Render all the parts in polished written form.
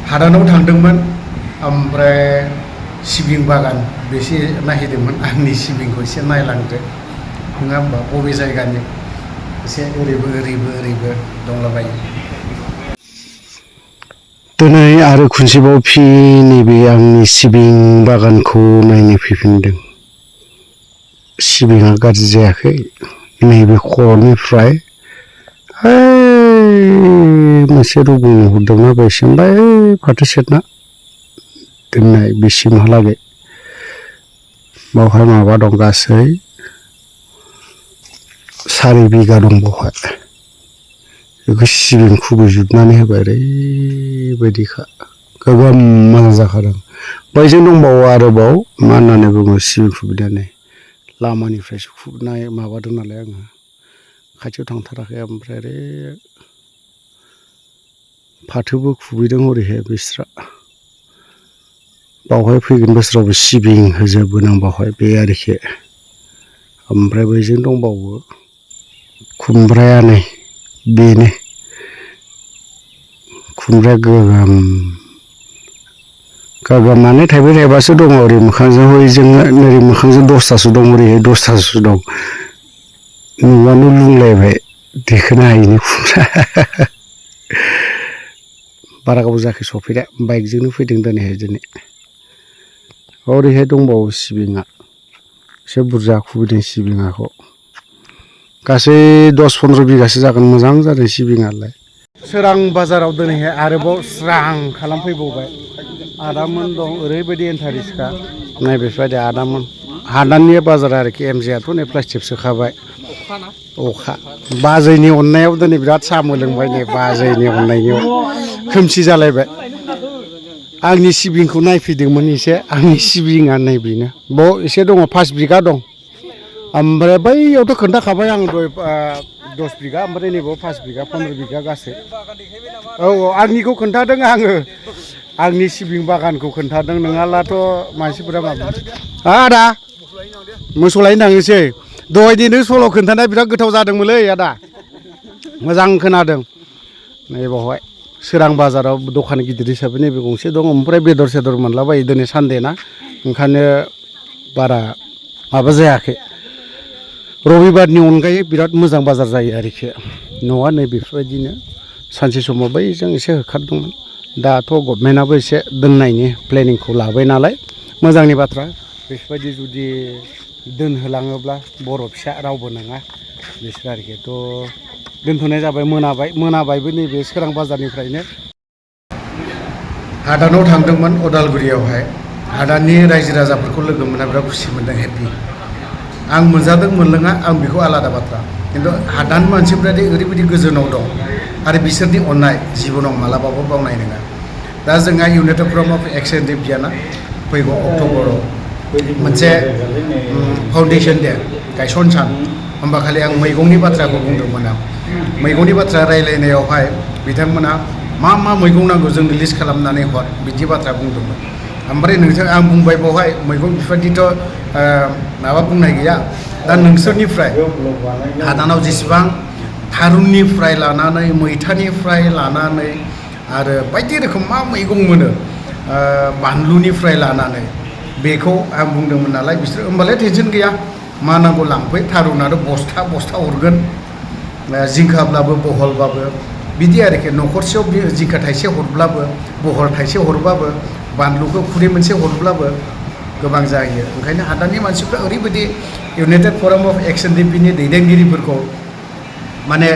हादानाव थांदोंमोन ओमफ्राय सिबिं बागान बेसे नायहैदोंमोन आंनि सिबिंखौ एसे नायलांदो नङा होमबा बबे जायगानि एसे ओरैबो दंलाबायो दिनै आरो खनसेबाव नैबे आंनि सिबिं बागानखौ नायनो फैफिनदों सिबिङा गाज्रि जायाखै नैबे खर'निफ्राय मोनसे रुगुं हरदोंना बेसिमबाय फाथो सेरना दोननाय बेसिमहालागै बावहाय माबा दं गासै 4 बिगा दं बावहाय बेखौ सिबिं खुबैजोबनानै होबाय ओरैबायदिखा गोगोम मोजां जाखादों बैजों दंबावो आरोबाव मा होननानै बुङो सिबिं खुबैनानै लामानिफ्रायसो खुबैनाय माबादों नालाय आङो खाथियाव थांथाराखै ओमफ्राय ओरै फाथोबो खुबैदों ओरैहाय बिस्रा बावहाय फैगोन बोसोरावबो सिबिं होजोबगोन आं बावहाय बे आरोखि ओमफ्राय बैजों दंबावो खुमब्राया नै बेनो खुमब्राया गोगोमानो थाइब्रै थाइबासो दङ ओरै मोखांजों हयजों ओरै मोखांजों 10थासो दं ओरैहाय 10थासो दं नुबानो लुंलायबाय देखोनो हायिनि खुमब्रा बारा गोबाव जायाखै सफैदा बाइकजोंनो फैदों दिनै ओरैहाय दंबावो सिबिङा एसे बुरजा खुबैदों सिबिङाखौ गासै 10-15 बिगासो जागोन मोजां जादों सिबिङालाय सोरां बाजाराव दिनैहाय आरोबाव स्रां खालामफैबावबाय आदामोन दं ओरैबायदि इन्टारेस्टखा नायबेबायदि आदामोन हादाननि बाजार आरोखि एमजेआथ' नै प्लास्टिक सोखाबाय अखा बाजैनि अननायाव दिनै बिराद साहा मोनलोंबाय नै बाजैनि अननायाव खोमसि जालायबाय आंनि सिबिंखौ नायफैदोंमोन एसे आंनि सिबिङा नै बेनो बाव एसे दङ 5 बिगा दं ओमफ्राय बैयावथ' खोन्थाखाबाय आं 10 बिगा ओमफ्राय नैबाव 5 बिगा 15 बिगा गासै औ आंनिखौ खोन्थादों आङो आंनि सिबिं बागानखौ खोन्थादों नङाब्लाथ' मानसिफोरा माबा आदा मोसौ लायनो थांनोसै दहायनि नों सल' खोन्थानाया बिराद गोथाव जादोंमोनलै आदा मोजां खोनादों नै बावहाय सोरां बाजाराव दखान गिदिर हिसाबै नैबे गंसे दं ओमफ्राय बेदर सेदर मोनलाबायो दिनै सानडे ना ओंखायनो बारा माबा जायाखै रबिबारनि अनगायै बिराद मोजां बाजार जायो आरोखि न'आ नै बेफोरबायदिनो सानसे समाव बैजों एसे होखारदोंमोन दाथ' गभर्नमेन्टआबो एसे दोननायनि प्लेनिंखौ लाबाय नालाय मोजांनि बाथ्रा बेफोरबायदि जुदि दोनहोलाङोब्ला बर' फिसा रावबो नङा बिसोर आरोखि थ' दोनथ'नाय जाबाय मोनाबायबो नैबे सोरां बाजारनिफ्रायनो हादानाव थांदोंमोन उदालगुरियावहाय हादाननि रायजो राजाफोरखौ लोगो मोनना बिराद खुसि मोनदों हेपि आं मोनजादों मोनलोङा आं बेखौ आलादा बाथ्रा खिन्थु हादान मानसिफ्रा ओरैबायदि गोजोनाव दं आरो बिसोरनि अननाय जिबनाव मालाबाबो बावनाय नङा दा जोंहा इउनाइटेड फ्रम अफ एक्सचेन्ज बियाना फैगौ अक्ट'बराव मोनसे फाउन्डेसन दे गायसन सान होमबा खालि आं मैगंनि बाथ्राखौ बुंदोंमोन आं मैगंनि बाथ्रा रायलायनायावहाय बिथांमोना मा मैगं नांगौ जोंनो लिस्ट खालामनानै हर बिदि बाथ्रा बुंदोंमोन ओमफ्राय आं बुंबाय बावहाय मैगं बेफोरबायदिथ' माबा बुंनाय गैया दा नोंसोरनिफ्राय हादानाव जेसेबां थारुननिफ्राय लानानै मैथानिफ्राय लानानै आरो बायदि रोखोम मा मैगं मोनो बानलुनिफ्राय लानानै बेखौ आं बुंदोंमोन नालाय बिसोर होमबालाय टेनसन गैया मा नांगौ लांफै थारुनाथ' बस्था हरगोन जिंखाब्लाबो बहलबाबो बिदि आरोखि न'खरसेयाव जिंखा थाइसे हरब्लाबो बहल थाइसे हरबाबो बानलुखौ खुरै मोनसे हरब्लाबो गोबां जायो ओंखायनो हादाननि मानसिफ्रा ओरैबायदि इउनाइटेड फराम अफ एक्सन डिपिनि दैदेनगिरिफोरखौ माने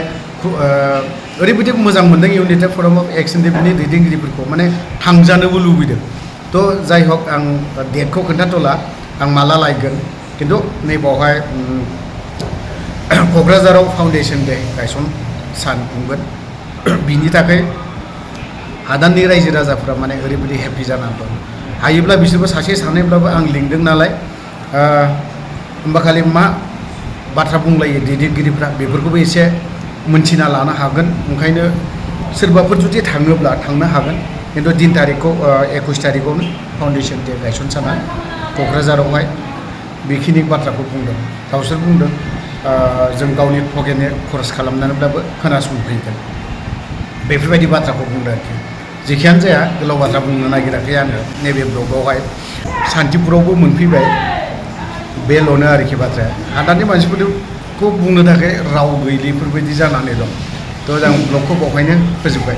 ओरैबायदि मोजां मोनदों इउनाइटेड फराम अफ एक्सन डिपिनि दैदेनगिरिफोरखौ माने थांजानोबो लुबैदों थ' जाय हक आं डेटखौ खोन्थाथ'ला आं माला लायगोन खिन्थु नैबावहाय क'क्राझाराव फाउन्डेसन दे गायसन सान खुंगोन बिनि थाखाय हादाननि रायजो राजाफ्रा माने ओरैबायदि हेपि जानानै दं हायोब्ला बिसोरबो सासे सानैब्लाबो आं लिंदों नालाय होमबा खालि मा बाथ्रा बुंलायो दैदेनगिरिफ्रा बेफोरखौबो एसे मोनथिना लानो हागोन ओंखायनो सोरबाफोर जुदि थाङोब्ला थांनो हागोन खिन्थु 3 तारिखखौ 21 तारिखआवनो फाउन्डेसन दे गायसन साना क'क्राझारावहाय बेखिनि बाथ्राखौ बुंदों गावसोर बुंदों जों गावनि पकेटनि खरस खालामनानैब्लाबो खोनासंफैगोन बेफोरबायदि बाथ्राखौ बुंदों आरोखि जेखियानो जाया गोलाव बाथ्रा बुंनो नागिराखै आङो नैबे ब्लगावहाय सान्थिपुरावबो मोनफैबाय बेल'नो आरोखि बाथ्राया हादाननि मानसिफोरखौ बुंनो थाखाय राव गैयिफोरबायदि जानानै दं थ' आं ब्लगखौ बावहायनो फोजोबबाय